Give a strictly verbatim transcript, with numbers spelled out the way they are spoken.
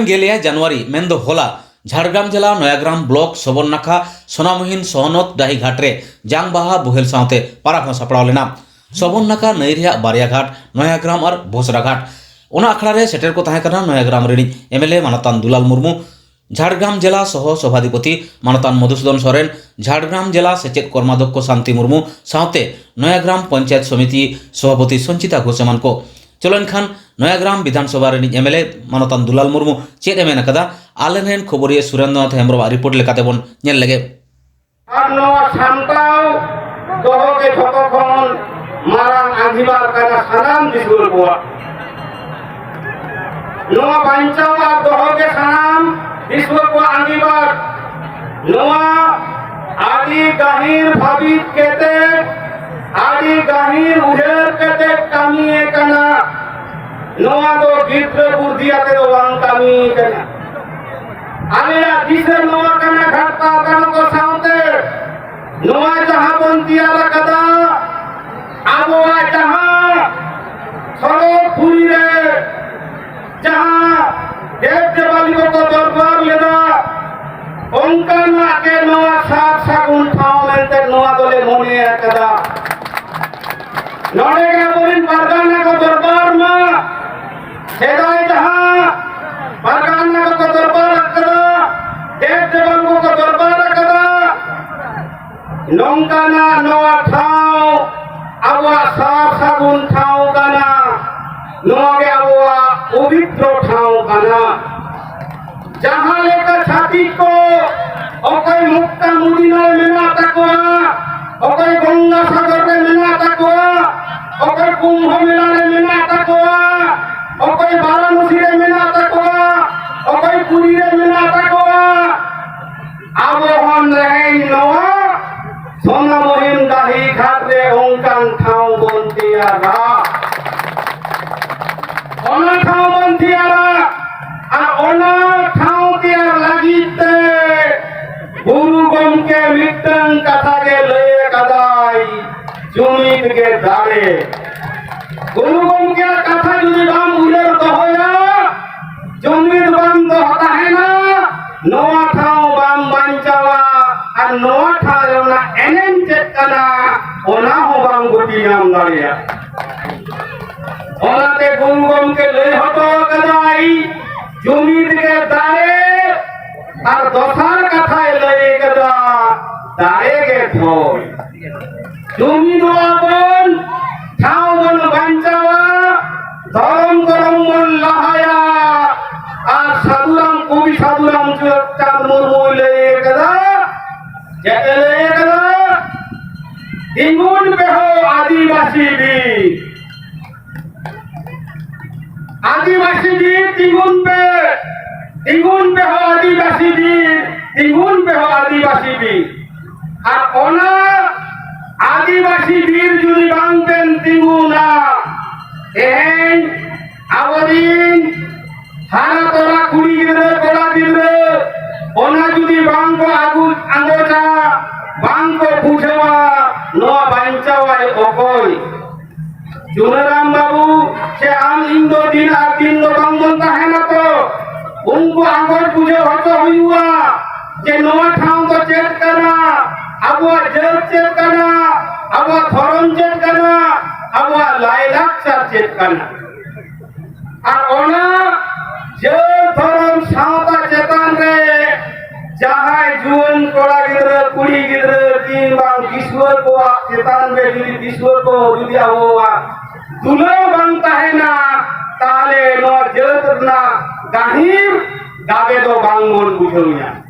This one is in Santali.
ᱜᱮᱞᱮᱭᱟᱭ ᱡᱟᱱᱩᱣᱟᱨᱤ ᱢᱮᱱᱫᱚ ᱦᱚᱞᱟ ᱡᱷᱟᱲᱜᱨᱟᱢ ᱡᱮᱞᱟ ᱱᱚᱭᱟᱜᱨᱟᱢ ᱵᱞᱚᱠ ᱥᱚᱵᱚᱨᱱᱟᱠᱷᱟ ᱥᱚᱱᱟᱢᱚᱦᱤᱱ ᱥᱚᱦᱚᱱᱚᱛ ᱰᱟᱹᱦᱤ ᱜᱷᱟᱴ ᱨᱮ ᱡᱟᱝ ᱵᱟᱦᱟ ᱵᱳᱦᱮᱞ ᱥᱟᱶᱛᱮ ᱯᱟᱨᱟᱵᱽ ᱦᱚᱸ ᱥᱟᱯᱲᱟᱣ ᱞᱮᱱᱟ᱾ ᱥᱚᱵᱚᱨᱱᱟᱠᱷᱟ ᱱᱟᱹᱭ ᱨᱮᱭᱟᱜ ᱵᱟᱨᱭᱟ ᱜᱷᱟᱴ ᱱᱚᱭᱟᱜᱨᱟᱢ ᱟᱨ ᱵᱚᱥᱨᱟ ᱜᱷᱟᱴ᱾ ᱚᱱᱟ ᱟᱠᱷᱲᱟ ᱨᱮ ᱥᱮᱴᱮᱨ ᱠᱚ ᱛᱟᱦᱮᱸ ᱠᱟᱱᱟ ᱱᱚᱭᱟᱜᱨᱟᱢ ᱨᱤᱱᱤᱡ ᱮᱢ ᱮᱞ ᱮ ᱢᱟᱱᱚᱛᱟᱱ ᱫᱩᱞᱟᱞ ᱢᱩᱨᱢᱩ, ᱡᱷᱟᱲᱜᱨᱟᱢ ᱡᱮᱞᱟ ᱥᱚᱦᱚ ᱥᱚᱵᱷᱟᱫᱷᱤᱯᱚᱛᱤ ᱢᱟᱱᱚᱛᱟᱱ ᱢᱚᱫᱷᱩᱥᱩᱫᱚᱱ ᱥᱚᱨᱮᱱ, ᱡᱷᱟᱲᱜᱨᱟᱢ ᱡᱮᱞᱟ ᱥᱮᱪᱮᱫ ᱠᱚᱨᱢᱟᱫᱷᱚᱠᱠᱷᱚ ᱥᱟᱱᱛᱤ ᱢᱩᱨᱢᱩ ᱥᱟᱶᱛᱮ ᱱᱚᱭᱟᱜᱨᱟᱢ ᱯᱚᱧᱪᱟᱭᱮᱛ ᱥᱚᱢᱤᱛᱤ ᱥᱚᱵᱷᱟᱯᱚᱛᱤ ᱥᱚᱧᱪᱤᱛᱟ ᱜᱷᱳᱥ ᱮᱢᱟᱱ ᱠᱚ᱾ ᱪᱚᱞᱚ ᱮᱱᱠᱷᱟᱱ ᱱᱚᱭᱟᱜᱨᱟᱢ ᱵᱤᱫᱷᱟᱱ ᱥᱚᱵᱷᱟ ᱨᱤᱱᱤᱡ ᱮᱢ ᱮᱞ ᱮ ᱢᱟᱱᱚᱛᱟᱱ ᱫᱩᱞᱟᱞ ᱢᱩᱨᱢᱩ ᱪᱮᱫ ᱮ ᱢᱮᱱ ᱟᱠᱟᱫᱟ, ᱟᱞᱮ ᱨᱮᱱ ᱠᱷᱚᱵᱚᱨᱤᱭᱟᱹ ᱥᱩᱨᱮᱱᱫᱨᱚᱱᱟᱛᱷ ᱦᱮᱢᱵᱨᱚᱢᱟᱜ ᱨᱤᱯᱳᱨᱴ ᱞᱮᱠᱟᱛᱮ ᱵᱚᱱ ᱧᱮᱞ ᱞᱮᱜᱮ᱾ ᱟᱨ ᱱᱚᱣᱟ ᱥᱟᱢᱴᱟᱣ ᱫᱚᱦᱚ ᱜᱮ ᱡᱷᱚᱛᱚ ᱠᱷᱚᱱ ᱢᱟᱨᱟᱝ ᱟᱸᱜᱤᱵᱷᱟᱨ ᱠᱟᱱᱟ ᱥᱟᱱᱟᱢ ᱫᱤᱥᱩᱣᱟᱹ ᱠᱚᱣᱟᱜ᱾ ᱱᱚᱣᱟ ᱵᱟᱧᱪᱟᱣ ᱟᱨ ᱫᱚᱦᱚ ᱜᱮ ᱥᱟᱱᱟᱢ ᱫᱤᱥᱩᱣᱟᱹ ᱠᱚᱣᱟᱜ ᱟᱸᱜᱤᱵᱷᱟᱨ᱾ ᱱᱚᱣᱟ ᱟᱹᱰᱤ ᱜᱟᱹᱦᱤᱨ ᱵᱷᱟᱹᱵᱤᱛ ᱠᱟᱛᱮ, ᱟᱹᱰᱤ ᱜᱟᱹᱦᱤᱨ ᱩᱭᱦᱟᱹᱨ ᱠᱟᱛᱮ ᱠᱟᱹᱢᱤᱭᱮ ᱠᱟᱱᱟ᱾ ᱱᱚᱣᱟ ᱫᱚ ᱜᱤᱫᱽᱨᱟᱹ ᱵᱩᱫᱷᱤ ᱟᱛᱮ ᱫᱚ ᱵᱟᱝ ᱠᱟᱹᱢᱤ ᱠᱟᱱᱟ᱾ ᱟᱞᱮᱭᱟᱜ ᱫᱤᱥᱟᱹ ᱱᱚᱣᱟ ᱠᱟᱱᱟ, ᱜᱷᱟᱴ ᱯᱟᱣᱠᱟᱱ ᱠᱚ ᱥᱟᱶᱛᱮ ᱱᱚᱣᱟ ᱡᱟᱦᱟᱸ ᱵᱚᱱ ᱛᱮᱭᱟᱨ ᱟᱠᱟᱫᱟ, ᱟᱵᱚᱣᱟᱜ ᱡᱟᱦᱟᱸ ᱥᱚᱨᱚᱜᱽᱯᱩᱨᱤ ᱨᱮ ᱡᱟᱦᱟᱸ ᱫᱮᱵ ᱫᱮᱵᱟᱞᱤ ᱠᱚᱠᱚ ᱫᱚᱨᱵᱟᱨ ᱞᱮᱫᱟ, ᱚᱱᱠᱟᱱᱟᱜ ᱜᱮ ᱱᱚᱣᱟ ᱥᱟᱨ ᱥᱟᱹᱜᱩᱱ ᱴᱷᱟᱶ ᱢᱮᱱᱛᱮ ᱱᱚᱣᱟ ᱫᱚᱞᱮ ᱢᱚᱱᱮ ᱟᱠᱟᱫᱟ᱾ ᱱᱚᱰᱮ ᱜᱮ ᱟᱵᱚᱨᱮᱱ ᱯᱟᱨᱜᱟᱱᱟ ᱠᱚ ᱫᱚᱨᱵᱟᱨ ᱢᱟ᱾ ᱥᱮᱫᱟᱭ ᱡᱟᱦᱟᱸ ᱯᱟᱨᱜᱟᱱᱟ ᱠᱚᱠᱚ ᱫᱚᱨᱵᱟᱨ ᱟᱠᱟᱫᱟ, ᱫᱮᱵ ᱫᱮᱵᱟᱞ ᱠᱚᱠᱚ ᱫᱚᱨᱵᱟᱨ ᱟᱠᱟᱫᱟ, ᱱᱚᱝᱠᱟᱱᱟᱜ ᱱᱚᱣᱟ ᱴᱷᱟᱶ, ᱟᱵᱚᱣᱟᱜ ᱥᱟᱨ ᱥᱟᱹᱜᱩᱱ ᱴᱷᱟᱶ ᱠᱟᱱᱟ, ᱱᱚᱣᱟ ᱜᱮ ᱟᱵᱚᱣᱟᱜ ᱯᱚᱵᱤᱛᱨᱚ ᱴᱷᱟᱶ ᱠᱟᱱᱟ᱾ ᱡᱟᱦᱟᱸ ᱞᱮᱠᱟ ᱪᱷᱟᱹᱛᱤᱠ ᱠᱚ ᱚᱠᱚᱭ ᱢᱩᱠᱛᱟ ᱢᱩᱫᱤᱱᱟ ᱨᱮ ᱢᱮᱱᱟᱜ ᱛᱟᱠᱚᱣᱟ, ᱚᱠᱚᱭ ᱜᱚᱝᱜᱟ ᱥᱟᱜᱚᱨ ᱨᱮ ᱢᱮᱱᱟᱜ ᱛᱟᱠᱚᱣᱟ, ᱚᱠᱚᱭ ᱠᱩᱢᱵᱷ ᱢᱮᱞᱟ ᱨᱮ ᱢᱮᱱᱟᱜ ᱛᱟᱠᱚᱣᱟ, ᱚᱠᱚᱭ ᱵᱟᱨᱟᱱᱚᱥᱤ ᱨᱮ ᱢᱮᱱᱟᱜ ᱛᱟᱠᱚᱣᱟ, ᱚᱠᱚᱭ ᱯᱩᱨᱤ ᱨᱮ ᱢᱮᱱᱟᱜ ᱛᱟᱠᱚᱣᱟ, ᱟᱵᱚ ᱦᱚᱸ ᱛᱮᱦᱮᱧ ᱱᱚᱣᱟ ᱥᱚᱱᱟᱢᱚᱦᱤᱱ ᱰᱟᱹᱦᱤ ᱜᱷᱟᱴ ᱨᱮ ᱚᱱᱠᱟᱱ ᱴᱷᱟᱶ ᱵᱚᱱ ᱛᱮᱭᱟᱨᱟ᱾ ᱚᱱᱟ ᱴᱷᱟᱶ ᱵᱚᱱ ᱛᱮᱭᱟᱨᱟ᱾ ᱟᱨ ᱚᱱᱟ ᱴᱷᱟᱶ ᱛᱮᱭᱟᱨ ᱞᱟᱹᱜᱤᱫ ᱛᱮ ᱜᱩᱨᱩ ᱜᱚᱢᱠᱮ ᱢᱤᱫᱴᱟᱝ ᱠᱟᱛᱷᱟ ᱜᱮ ᱞᱟᱹᱭ ᱟᱠᱟᱫᱟᱭ, ᱡᱩᱢᱤᱫ ᱜᱮ ᱫᱟᱲᱮ᱾ ᱜᱩᱨᱩ ᱜᱚᱢᱠᱮᱭᱟᱜ ᱠᱟᱛᱷᱟ ᱡᱩᱫᱤ ᱵᱟᱢ ᱩᱭᱦᱟᱹᱨ ᱫᱚᱦᱚᱭᱟ, ᱡᱩᱢᱤᱫ ᱵᱟᱢ ᱫᱚᱦᱚ ᱛᱟᱦᱮᱱᱟ, ᱱᱚᱣᱟ ᱴᱷᱟᱶ ᱵᱟᱢ ᱵᱟᱧᱪᱟᱣᱟ, ᱟᱨ ᱱᱚᱣᱟ ᱴᱷᱟᱶ ᱨᱮᱱᱟᱜ ᱮᱱᱮᱢ ᱪᱮᱫ ᱠᱟᱱᱟ, ᱚᱱᱟ ᱦᱚᱸ ᱵᱟᱢ ᱜᱩᱯᱤ ᱧᱟᱢ ᱫᱟᱲᱮᱭᱟᱜᱼᱟ᱾ ᱚᱱᱟᱛᱮ ᱜᱩᱨᱩ ᱜᱚᱢᱠᱮ ᱞᱟᱹᱭ ᱦᱚᱴᱚ ᱠᱟᱫᱟᱭ, ᱡᱩᱢᱤᱫ ᱜᱮ ᱫᱟᱲᱮ, ᱟᱨ ᱫᱚᱥᱟᱨ ᱠᱟᱛᱷᱟᱭ ᱞᱟᱹᱭ ᱠᱟᱫᱟ, ᱫᱟᱲᱮ ᱜᱮ ᱫᱷᱚᱱ᱾ ᱡᱩᱢᱤᱫᱚᱜᱼᱟ ᱵᱚᱱ, ᱴᱷᱟᱶ ᱵᱚᱱ ᱵᱟᱧᱪᱟᱣᱟ, ᱫᱷᱚᱨᱚᱢ ᱠᱚᱨᱚᱢ ᱵᱚᱱ ᱞᱟᱦᱟᱭᱟ᱾ ᱟᱨ ᱥᱟᱹᱫᱷᱩᱨᱟᱢ, ᱠᱚᱵᱤ ᱥᱟᱹᱫᱷᱩᱨᱟᱢ ᱪᱟᱸᱫᱽ ᱢᱩᱨᱢᱩᱭ ᱞᱟᱹᱭ ᱠᱟᱫᱟ, ᱪᱮᱫ ᱮ ᱞᱟᱹᱭ ᱠᱟᱫᱟ? ᱛᱤᱸᱜᱩᱱ ᱯᱮ ᱦᱳ ᱟᱹᱫᱤᱵᱟᱹᱥᱤ ᱵᱤᱨ, ᱟᱹᱫᱤᱵᱟᱹᱥᱤ ᱵᱤᱨ ᱛᱤᱸᱜᱩᱱ ᱯᱮ, ᱛᱤᱸᱜᱩᱱ ᱯᱮ ᱦᱳ ᱟᱹᱫᱤᱵᱟᱹᱥᱤ ᱵᱤᱨ, ᱛᱤᱸᱜᱩᱱ ᱯᱮ ᱦᱳ ᱟᱹᱫᱤᱵᱟᱹᱥᱤ ᱵᱤᱨ᱾ ᱟᱨ ᱚᱱᱟ ᱟᱹᱫᱤᱵᱟᱹᱥᱤ ᱵᱤᱨ ᱡᱩᱫᱤ ᱵᱟᱝ ᱵᱮᱱ ᱛᱤᱸᱜᱩᱱᱟ, ᱛᱮᱦᱮᱧ ᱟᱵᱚᱨᱤᱱ ᱦᱟᱨᱟ ᱛᱚᱨᱟ ᱠᱩᱲᱤ ᱜᱤᱫᱽᱨᱟᱹ, ᱠᱚᱲᱟ ᱜᱤᱫᱽᱨᱟᱹ, ᱚᱱᱟ ᱡᱩᱫᱤ ᱵᱟᱝ ᱠᱚ ᱟᱹᱜᱩ ᱟᱸᱜᱚᱪᱟ, ᱵᱟᱝ ᱠᱚ ᱵᱩᱡᱷᱟᱹᱣᱟ, ᱱᱚᱣᱟ ᱵᱟᱧᱪᱟᱣᱟᱭ ᱚᱠᱚᱭ? ᱪᱩᱱᱟᱹᱨᱟᱢ ᱵᱟᱹᱵᱩ, ᱥᱮ ᱟᱢ ᱤᱧ ᱫᱚ ᱫᱤᱱ ᱟᱨ ᱫᱤᱱ ᱫᱚ ᱵᱟᱝ ᱵᱚᱱ ᱛᱟᱦᱮᱱᱟ ᱛᱚ᱾ ᱩᱱᱠᱩ ᱟᱸᱜᱚᱪ ᱵᱩᱡᱷᱟᱹᱣ ᱦᱚᱪᱚ ᱦᱩᱭᱩᱜᱼᱟ ᱡᱮ ᱱᱚᱣᱟ ᱴᱷᱟᱶ ᱫᱚ ᱪᱮᱫ ᱠᱟᱱᱟ, ᱟᱵᱚᱣᱟᱜ ᱡᱟᱹᱛ ᱪᱮᱫ ᱠᱟᱱᱟ, ᱟᱵᱚᱣᱟᱜ ᱫᱷᱚᱨᱚᱢ ᱪᱮᱫ ᱠᱟᱱᱟ, ᱟᱵᱚᱣᱟᱜ ᱞᱟᱭᱞᱟᱠᱪᱟᱨ ᱪᱮᱫ ᱠᱟᱱᱟ᱾ ᱟᱨ ᱚᱱᱟ ᱡᱟᱹᱛ ᱫᱷᱚᱨᱚᱢ ᱥᱟᱶᱛᱟ ᱪᱮᱛᱟᱱ ᱨᱮ ᱡᱟᱦᱟᱸᱭ ᱡᱩᱣᱟᱹᱱ ᱠᱚᱲᱟ ᱜᱤᱫᱽᱨᱟᱹ, ᱠᱩᱲᱤ ᱜᱤᱫᱽᱨᱟᱹ, ᱠᱤᱝᱵᱟ ᱫᱤᱥᱩᱣᱟᱹ ᱠᱚᱣᱟᱜ ᱪᱮᱛᱟᱱ ᱨᱮ ᱡᱩᱫᱤ ᱫᱤᱥᱩᱣᱟᱹ ᱠᱚ ᱡᱩᱫᱤ ᱟᱵᱚᱣᱟᱜ ᱫᱩᱞᱟᱹᱲ ᱵᱟᱝ ᱛᱟᱦᱮᱱᱟ, ᱛᱟᱦᱞᱮ ᱱᱚᱣᱟ ᱡᱟᱹᱛ ᱨᱮᱱᱟᱜ ᱜᱟᱹᱦᱤᱨ ᱫᱟᱵᱮ ᱫᱚ ᱵᱟᱝ ᱵᱚᱱ ᱵᱩᱡᱷᱟᱹᱣ ᱧᱟᱢᱟ᱾